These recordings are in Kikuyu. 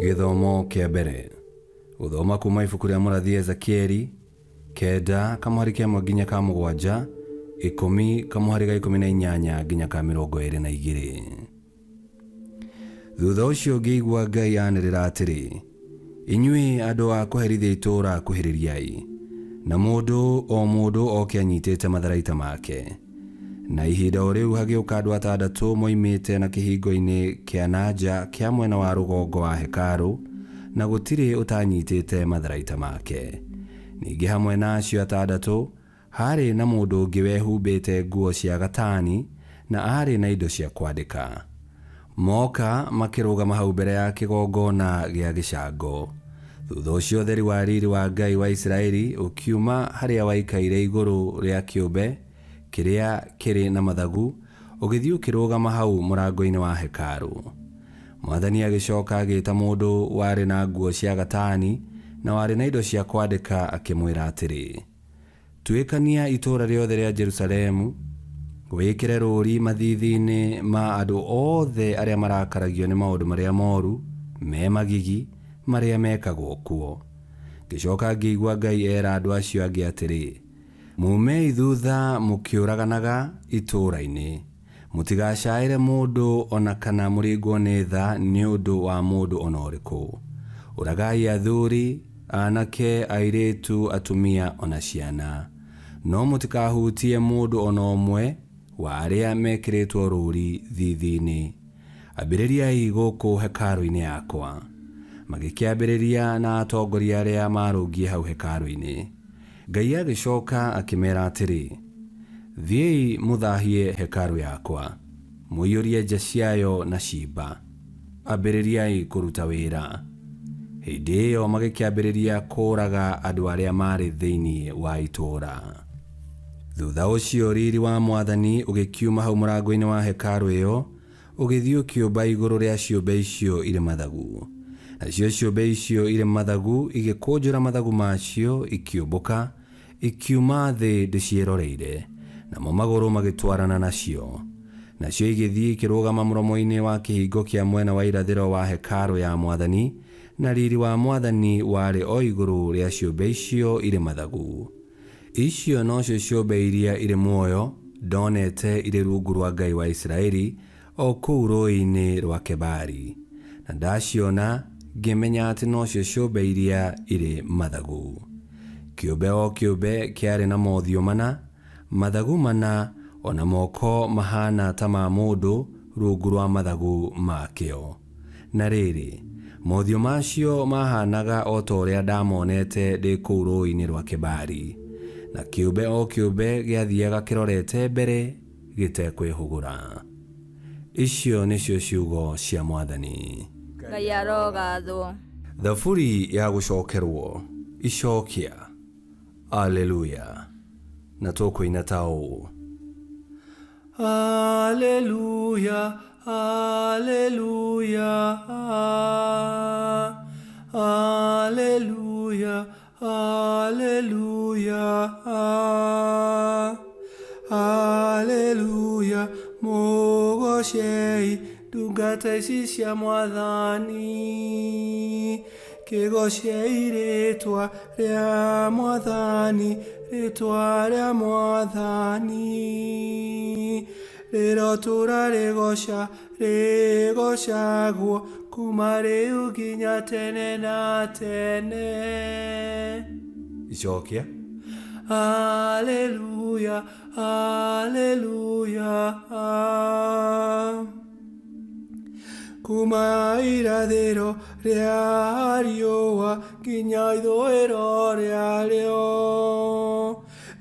Gĩthomo kĩa mbere gũthoma kuma ibuku rĩa mũrathi Ezekieli 9 kamũhari kĩmwe nginya ka 7, 10 kamũhari ga 18 nginya ka 22. Thutha ũcio ngĩigua Ngai anĩrĩra atĩrĩ, Inyuĩ andũ a kũherithia itũũra kuhĩrĩriai, na mũndũ o mũndũ oke anyitĩte matharaita make. Na ihinda o rĩu hagĩũka andũ 6 moimĩte na kĩhingo-inĩ kĩa na nja kĩa mwena wa rũgongo wa hekarũ, na gũtirĩ ũtanyitĩte matharaita make. Ningĩ hamwe na acio 6 haarĩ na mũndũ ũngĩ wehumbĩte nguo cia gatani na aarĩ na indo cia kwandĩka. Moka makĩrũgama hau mbere ya kĩgongona gĩa gĩcango. Thutha ũcio ũtheri wa riri wa Ngai wa Isiraeli ũkiuma harĩa waikaire igũrũ rĩa kĩũmbe kĩrĩa kĩrĩ na mathagu, ũgĩthiĩ ũkĩrũgama hau mũrango-inĩ wa hekarũ. Mwathani agĩcoka agĩĩta mũndũ warĩ na nguo cia gatani na warĩ na indo cia kwandĩka akĩmwĩra atĩrĩ, Tuĩkania itũũra rĩothe rĩa Jerusalemu, wĩkĩre rũũri mathiithi-inĩ ma andũ othe arĩa marakaragio nĩ maũndũ marĩa moru me magigi marĩa mekagwo kuo. Ngĩcoka ngĩigua Ngai era andũ acio angĩ atĩrĩ, Mumei thutha mũkĩũraganaga itũũra-inĩ. Mũtigacaĩre mũndũ o na kana mũringwo nĩ tha nĩ ũndũ wa mũndũ o na ũrĩkũ. Ũragai athuri, anake, airĩtu, atumia o na ciana. No mũtikahutie mũndũ o na ũmwe wa arĩa mekĩrĩtwo rũũri thiithi-inĩ. Ambĩrĩriai gũkũ hekarũ-inĩ yakwa. Magĩkĩambĩrĩria na atongoria arĩa maarũngiĩ hau hekarũ-inĩ. Ngai agĩcoka akĩmeera atĩrĩ, Thiĩi mũthahie hekarũ yakwa, mũiyũrie nja ciayo na ciimba. Ambĩrĩriai kũruta wĩra. Hĩndĩ ĩyo magĩkĩambĩrĩria kũũraga andũ arĩa maarĩ thĩinĩ wa itũũra. Thutha ũcio riri wa Mwathani ũgĩkiuma hau mũrango-inĩ wa hekarũ ĩyo, ũgĩthiĩ ũkĩũmba igũrũ rĩa ciũmbe icio irĩ mathagu. Nacio ciũmbe icio irĩ mathagu igĩkũnjũra mathagu macio, ikĩũmbũka, ikiuma thĩ ndĩciĩroreire, namo magũrũ magĩtwarana nacio. Nacio igĩthiĩ ikĩrũgama mũromo-inĩ wa kĩhingo kĩa mwena wa irathĩro wa hekarũ ya Mwathani, na riri wa Mwathani warĩ o igũrũ rĩa ciũmbe icio irĩ mathagu. Icio nocio ciũmbe iria irĩ muoyo ndonete irĩ rungu rwa Ngai wa Isiraeli o kũu rũũĩ-inĩ rwa Kebari. Na ndaciona, ngĩmenya atĩ nocio ciũmbe iria irĩ mathagu. Kĩũmbe o kĩũmbe kĩarĩ na mothiũ mana, mathagu mana, o na moko mahaana ta ma mũndũ rungu rwa mathagu makĩo. Na rĩrĩ, mothiũ macio maahaanaga o ta ũrĩa ndamonete ndĩ kũu rũũĩ-inĩ rwa Kebari, na kĩũmbe o kĩũmbe gĩathiaga kĩrorete mbere gĩtekwĩhũgũra. Icio nĩcio ciugo cia Mwathani. Ngai arogathwo. Thaburi ya gũcokerwo. Icokia. Alleluia. Na tũkũina ta ũũ. Alleluia, Alleluia, Alleluia, Alleluia, Alleluia, mũgocei ndungata ici cia Mwathani, kĩgocei rĩtwa rĩa Mwathani, rĩtwa rĩa Mwathani, rĩrotũra rĩgoca, rĩgocagwo kuma rĩu nginya tene na tene. Icokia. Alleluia, Alleluia. Kuma irathĩro rĩa riũa nginya ithũĩro rĩarĩo,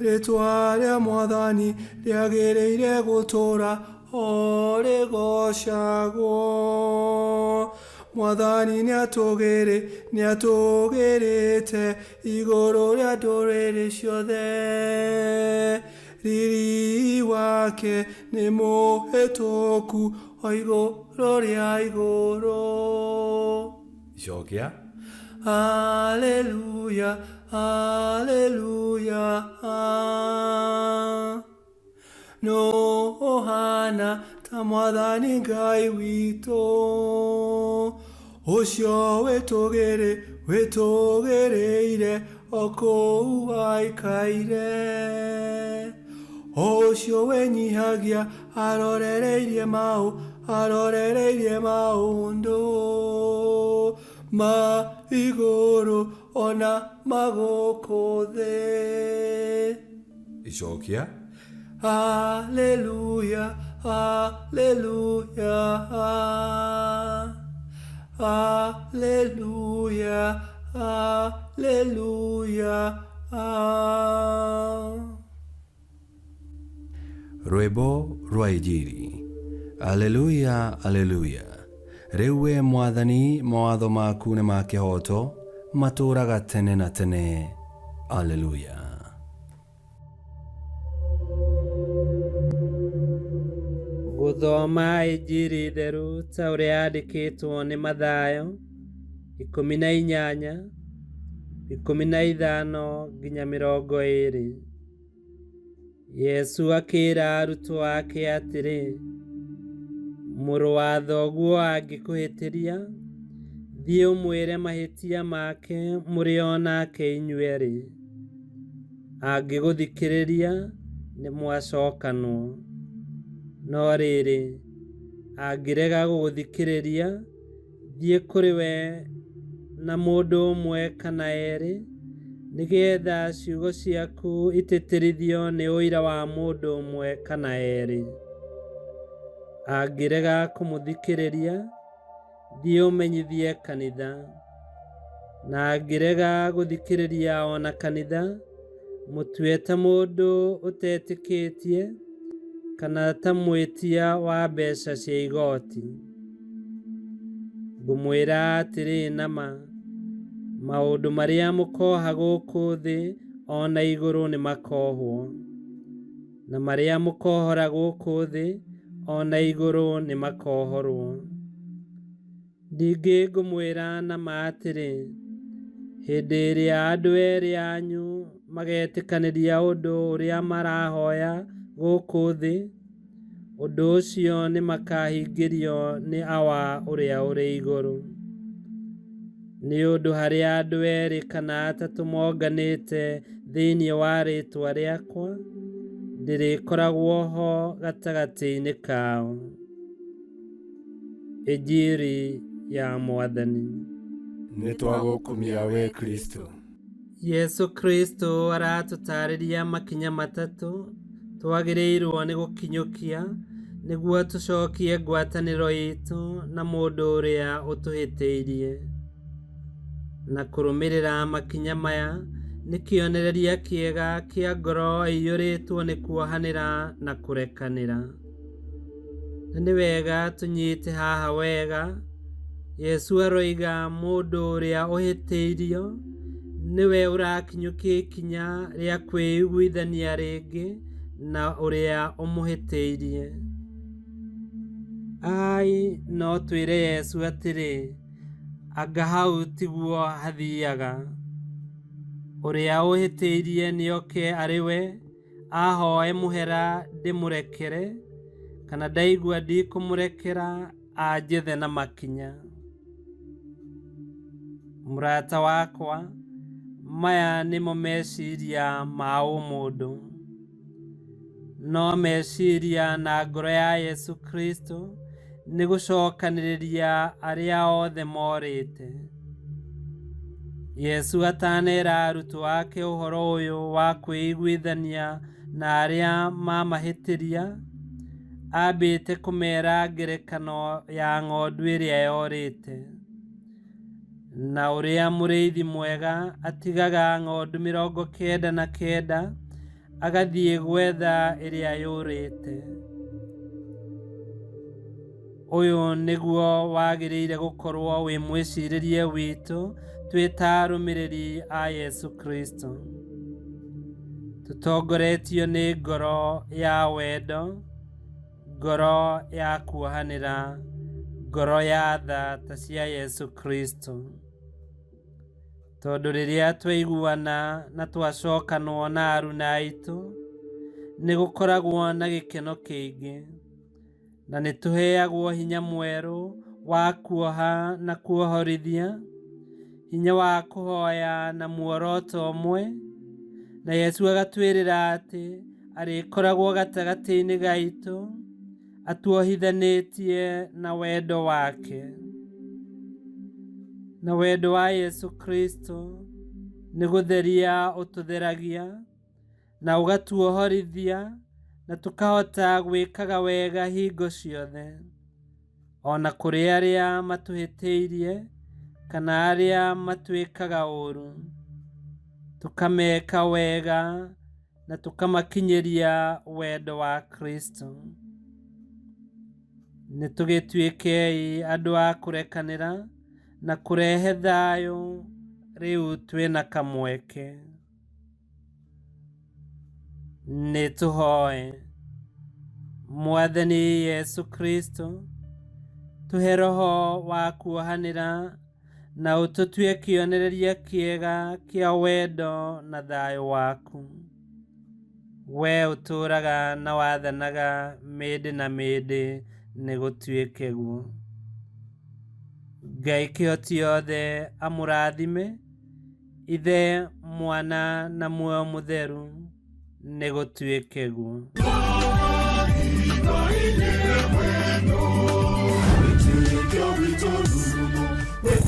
rĩtwa rĩa Mwathani rĩagĩrĩire gũtũũra o rĩgocagwo. Mwathani nĩatũgĩrĩte igũrũ rĩa ndũrĩrĩ ciothe. Riri wake nĩ mũhĩtũku o igũrũ rĩa igũrũ. Icokia. Alleluia, Alleluia. Nũ ũhaana ta Mwathani Ngai witũ, Ũcio wĩtũgĩrĩire o kũu aikaire, o ũcio wĩnyihagia arorereirie maũndũ ma igũrũ ona ma gũkũ thĩ. Icokia. Haleluya, haleluya, haleluya, haleluya. Rwĩmbo rwa Injiri. Aleluya, aleluya. Rĩu we Mwathani, mawatho maku nĩ ma kĩhooto, matũũraga tene na tene. Aleluya. Gũthoma Injiri theru ta ũrĩa yandĩkĩtwo nĩ Mathayo 18, 15 nginya 20. Yesu akĩra arutwo ake atĩrĩ, mũrũ wa thoguo angĩkũhĩtĩria, thiĩ ũmwĩre mahĩtia make mũrĩ o nake inyuerĩ. Angĩgũthikĩrĩria, nĩ mwacokanwo. No rĩrĩ, angĩrega gũgũthikĩrĩria, thiĩ kũrĩ we na mũndũ ũmwe kana erĩ, nĩgetha ciugo ciaku itĩtĩrithio nĩ ũira wa mũndũ ũmwe kana erĩ. Angĩrega kũmũthikĩrĩria, thiĩ ũmenyithie kanitha. Na angĩrega gũthikĩrĩria o na kanitha, mũtue ta mũndũ ũtetĩkĩtie kana ta mwĩtia wa mbeca cia igoti. Ngũmwĩra atĩrĩ na ma, maũndũ marĩa mũkoha gũkũ thĩ o na igũrũ nĩ makohwo, na marĩa mũkohora gũkũ thĩ o na igũrũ nĩ makohorwo. Ningĩ ngũmwĩra na ma atĩrĩ, hĩndĩ ĩrĩa andũ erĩ anyu magetĩkanĩria ũndũ ũrĩa marahoya gũkũ thĩ, ũndũ ũcio nĩ makahingĩrio nĩ Awa ũrĩa ũrĩ igũrũ. Nĩ ũndũ harĩa andũ erĩ kana atatũ monganĩte thĩinĩ wa rĩĩtwa rĩakwa, ndĩrĩkoragwo ho gatagatĩ-inĩ kao. Injiri ya Mwathani. Nĩ twagũkumia we Kristo. Yesu Kristo aratũtaarĩria makinya matatũ twagĩrĩirwo nĩ gũkinyũkia nĩguo tũcokie ngwatanĩro itũ na mũndũ ũrĩa ũtũhĩtĩirie. Na kũrũmĩrĩra makinya maya nĩ kĩonereria kĩega kĩa ngoro ĩiyũrĩtwo nĩ kuohanĩra na kũrekanĩra. Na nĩ wega tũnyite haha wega, Yesu aroiga mũndũ ũrĩa ũhĩtĩirio nĩwe ũrakinyũkia ikinya rĩa kwĩiguithania rĩngĩ na ũrĩa ũmũhĩtĩirie. Ai, no twĩre Yesu atĩrĩ, anga hau tiguo hathiaga. Ũrĩa ũhĩtĩirie nĩoke arĩ we, ahoe mũhera ndĩmũrekere, kana ndaigua ndikũmũrekera anjethe na makinya. Mũrata wakwa, maya nĩmo meciria ma ũmũndũ. No meciria na ngoro ya Yesu Kristo nĩ gũcokanĩrĩria arĩa othe morĩte. Yesu atanera arutwo ake ũhoro ũyũ wa kwĩiguithania na arĩa mamahĩtĩria, ambĩte kũmera ngerekano ya ng'ondu ĩrĩa yorĩte, na ũrĩa mũrĩithi mwega atigaga ng'ondu 99 agathiĩ gwetha ĩrĩa yũrĩte. Ũyũ nĩguo wagĩrĩire gũkorwo wĩ mwĩcirĩrie witũ twĩ ta arũmĩrĩri a Yesu Kristo. Tũtongoretio nĩ ngoro ya wendo, ngoro ya kuohanĩra, ngoro ya tha ta cia Yesu Kristo. Tondũ rĩrĩa twaiguana na twacokanwo na aruna aitũ, nĩ gũkoragwo na gĩkeno kĩingĩ, na nĩ tũheagwo hinya mwerũ wa kuoha na kuohorithia, hinya wa kũhoya na muoroto ũmwe, na Yesu agatwĩrĩra atĩ arĩkoragwo gatagatĩ-inĩ gaitũ atuohithanĩtie na wendo wake. Na wendo wa Yesu Kristo nĩ gũtheria ũtũtheragia na ũgatuohorithia na tũkahota gwĩkaga wega hingo ciothe, ona kũrĩ arĩa matũhĩtĩirie kana arĩa matwĩkaga ũũru, tũkameka wega na tũkamakinyĩria wendo wa Kristo. Nĩ tũgĩtuĩkei andũ a kũrekanĩra na kũrehe thayũ rĩu twĩna kamweke. Nĩ tũhoe. Mwathani Yesu Kristo, tũhe roho wa kuohanĩra na ũtũtue kĩonereria kĩega kĩa wendo na thayũ waku. We ũtũũraga na wathanaga mĩndĩ na mĩndĩ, nĩ gũtuĩke guo. Ngai kĩhoti yothe amũrathime, Ithe, Mwana na Muoyo Mũtheru, nĩ gũtuĩke guo.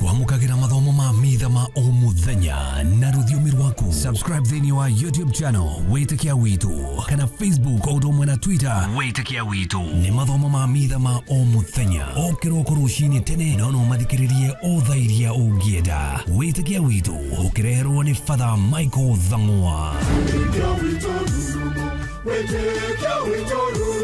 Kwamũkagĩra mathomo ma mitha ma o mũthenya na rũthiomi rwaku. Subscribe thĩinĩ wa YouTube channel Wĩtĩkia Witũ kana Facebook o ũndũ ũmwe na Twitter Wĩtĩkia Witũ. Nĩ mathomo ma mitha ma o mũthenya o kĩroko rũcinĩ tene, no no mathikĩrĩrie o thaa iria ũngĩenda. Wĩtĩkia Witũ ũkĩreherwo nĩ Father Michael Thang'wa. Wĩtĩkia witũ rurumo, wĩtĩkia witũ rurumo.